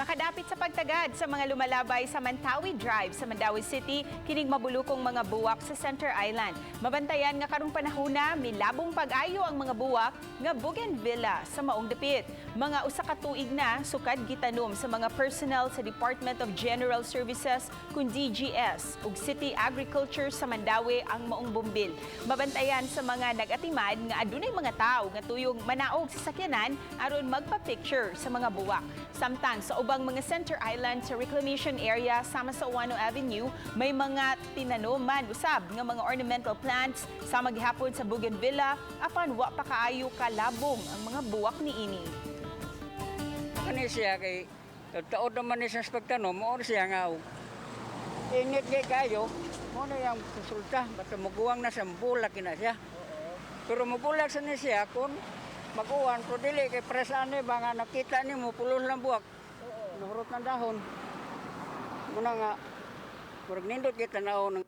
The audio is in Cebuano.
Nakadapit sa pagtagad sa mga lumalabay sa Mantawi Drive sa Mandaue City, kining mabulukong mga buwak sa Center Island. Mabantayan nga karong panahona, milabong pag-ayo ang mga buwak nga bougainvillea sa maong dapit. Mga usa ka tuig na sukad gitanom sa mga personnel sa Department of General Services kun DGS ug City Agriculture sa Mandaue ang maong bumbil. Mabantayan sa mga nag-atiman nga adunay mga tawo nga tuyong manaog sa sakyanan aron magpa-picture sa mga buwak. Samtang sa ubang mga Center Island sa reclamation area sama sa Ouano Avenue, may mga tinanom man usab nga mga ornamental plants sama gihapon sa bougainvillea, apan wa pa kaayo kalabong ang mga buwak niini. Kani siya kay taod naman ni siya sa pagtanom, mao siya nga og init kay kayo, mao na yung resulta, basta muguwang na siya, bulak na siya. Pero mubulak sa ni siya kung mag-uwan, pero dili kay presane ba nga nakita nimo pulos lang buwak. Nuhurot ng dahon. Muna nga, murag nindot kita tanaw ng